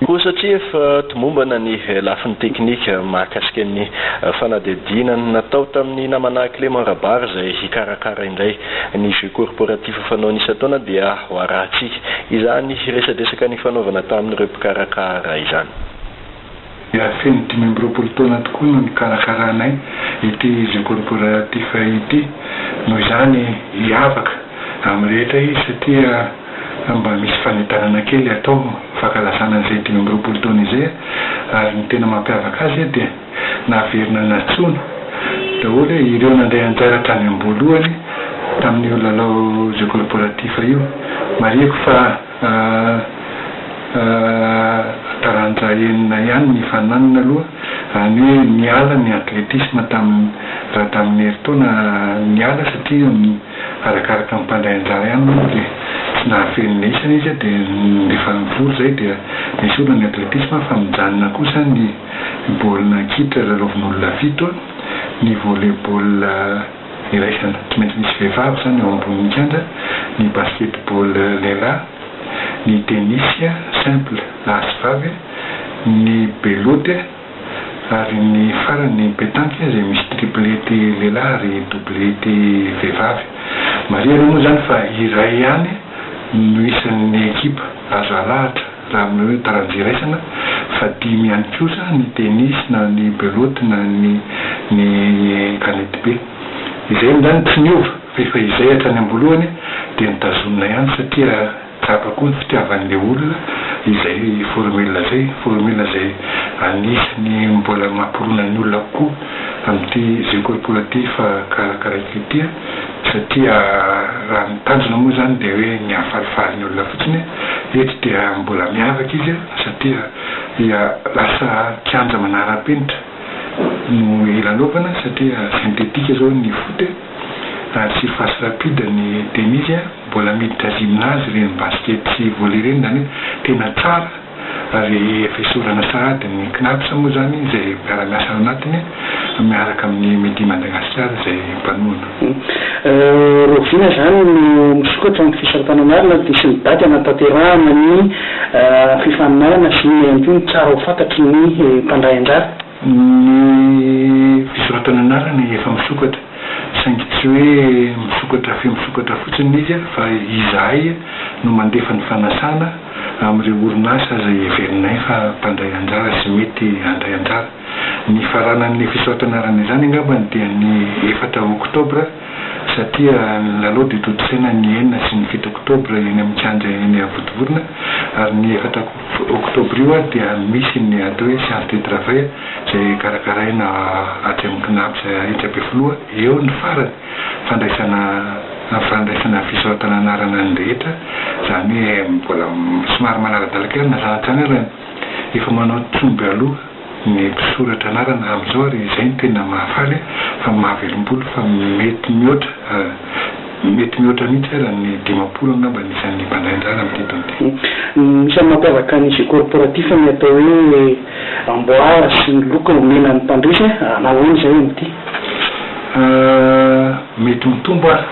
Koa satria efa tomombana ny lafiny teknika mahakasika ny fanadihadiana natao tamin'ny namana Clément Rabary izay hikarakara indray ny jeux corporatifs fanaony isan-taona dia ho arahantsika izany resadresaka nifanaovana tamin'ireo mpikarakara izany. Dia feno 25 taona tokoa no nikarakaranay ity jeux corporatifs ity. Noho izany hiavaka amin'ny rehetra izy satria mba misy fanentanana kely atao fankalazana an'izay 25 taona izay ary ny tena mampiavaka azy dia naverina nantsoina daholo ireo nandray anjara hatrany am-boalohany tamin'io lalao jeux corporatifs io. Marihiko fa taranja enina ihany ny fananana aloha, izany hoe niala ny athlétisme tamin'ny raha tamin'ny herintaona niala satria arakaraka ny mpandray anjara ihany moa dia tsy nahafeno ny isany izy dia rehefa nivory izay dia nesorina ny athlétisme fa mijanona kosa ny baolina kitra lalaovin'olona fito, ny volley-ball iraisana tsy maintsy misy vehivavy izany eo ambonin'ny kianja, ny basket-ball lehilahy, ny tennis simple lahy sy vavy, ny belote ary ny farany ny pétanque izay misy triplette lehilahy ary doublette vehivavy. Marihana moa izany fa iray ihany no isan'ny ekipa azo alahatra raha amin'ny hoe taranja iraisana fa dimy ihany kosa ny tennis na ny belote na ny ny kanetibe. Izay moa izany tsy niova fa efa izay hatrany am-boalohany dia notazomina ihany satria tsapa koa ny fitiavan'ilay olona izay formule izay, formule izay anisany mbola mampirona ny olona kokoa amin'ity jeux corporatifs karakaraiko ity satria raha ny tanjona moa izany dia hoe ny hahafalifaly ny olona fotsiny, eto dia mbola miavaka izy satria dia lasa kianja manara-penitra no ilalaovana satria synthétique izao ny foot ary surface rapide ny tennis, mbola miditra gymnase ireny basket sy volley ireny, izany hoe tena tsara ary efa isaorana sahady ny CNaPS moa izany izay mpiara-miasa ao anatiny miaraka amin'ny Midi Madagasikara izay mpanohana. Rahoviana izany no misokatra ny fisoratana anarana dia sy ny daty hanatanterahana ny fifaninanana sy inona ihany koa no tsara ho fantatry ny mpandray anjara? Ny fisoratana anarana efa misokatra saingy tsy hoe misokatra fe misokatra fotsiny izy fa izahay no mandefa ny fanasana amin'ireo orinasa izay heverinay fa mpandray anjara sy mety handray anjara. Ny faranan'ny fisoratana anarana izany angambany dia ny efatra oktobra satria ny lalao dia tontosaina ny enina sy ny fito oktobra eny amin'ny kianja eny Vontovorona ary ny efatra oktobra io dia misy ny atao hoe séance de travail izay karakaraina atsy amin'ny CNaPS etsy Ampefiloha, eo ny farany fandraisana fandraisana fisoratana anarana ny rehetra, izany hoe mbola somary manara-dalana kely na izany na izany ary efa manao tromby aloha ny mpisoratra anarana amin'izao ary izay no tena mahafaly fa mahavelom-bolo fa mety mihoatra mety mihoatra mihitsy ary ny 50 angamba ny isan'ny mpandray anjara amin'ity taona ity. Isan'ny mampiavaka ny jeux corporatifs ny atao hoe amboara sy ny loka omena ny mpandresy, nahoana izay amin'ity? Mety mitombo ary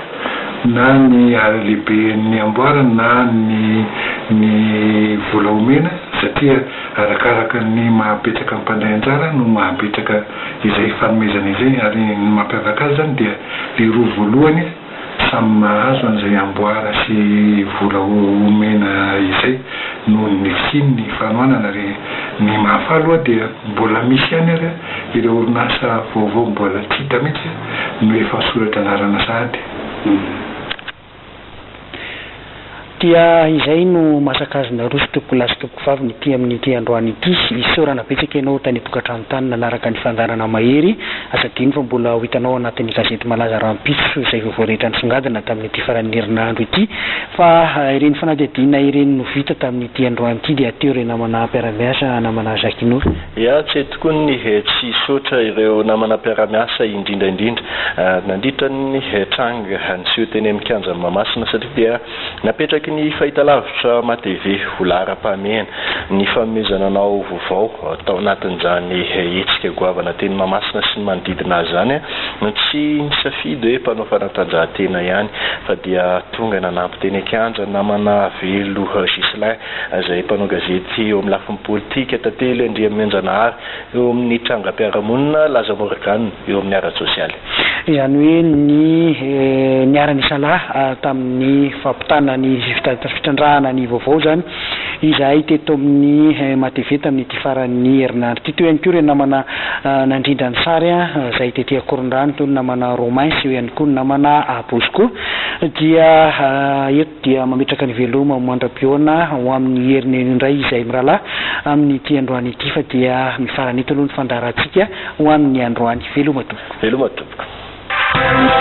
na ny halehiben'ny amboara na ny ny vola omena satria arakaraka ny mahabetsaka ny mpandray anjara no mahabetsaka izay fanomezana izay ary ny mampiavaka azy izany dia ilay roa voalohany samy mahazo an'izay amboara sy vola omena izay noho ny fisian'ny fanohanana ary ny mahafaly ho'a dia mbola misy ihany ary ireo orinasa vaovao mbola tsy hita mihitsy no efa misoratra anarana sahady. Dia izay no masaka azo naroso tompokolahy sy tompokovavy ny ity amin'ity androany ity. Isaorana betsaka ianao tany an-tokantrano tany nanaraka ny fandaharana Mahery. Aza adino fa mbola ho hitanao anatin'ny gazety Malaza rahampitso izay vaovao rehetra nisongadina tamin'ity faran'ny herinandro ity. Fa ireny fanadihadiana ireny no vita tamin'ity androany ity dia teo ireo namana mpiara-miasa namana Jacquinot. Ya, tsy hay tokoa ny tsy hisaotra ireo namana mpiara-miasa indrindra indrindra nandritra ny tranga niseho teny amin'ny kianjan'i Mahamasina satria dia napetraky. Napetraky ny fahitalavitra MATV ho laharam-pahamehana ny fanomezana anao vaovao tao anatin'izany hetsika goavana teny Mahamasina sy ny manodidina azy izany. Tsy nisafidy hoe mpanao fanatanjahantena ihany fa dia tonga nanampy teny an-kianja ny namana Velo Ghislain izay mpanao gazety eo amin'ny lafiny politika, Tantely Andriamianjanahary eo amin'ny trangam-piarahamonina, Laza Morgan eo amin'ny ara-tsosialy. Izany hoe ny niara-nisalahy tamin'ny fampitana ny fitrandrahana ny vaovao izany izahay teto amin'ny MATV tamin'ity faran'ny herinandro ity. Teo ihany koa ireo namana nandrindra ny sary izay tety Ankorondrano, teo ny namana Romain sy eo ihany koa ny namana Bosco. Dia eto dia mametraka ny veloma mandra-pihaona ho amin'ny heriny indray izahay mirahalahy amin'ity androany ity fa dia mifarana eto aloha ny fandaharantsika ho amin'ny androany. Veloma tompoko. Veloma tompoko.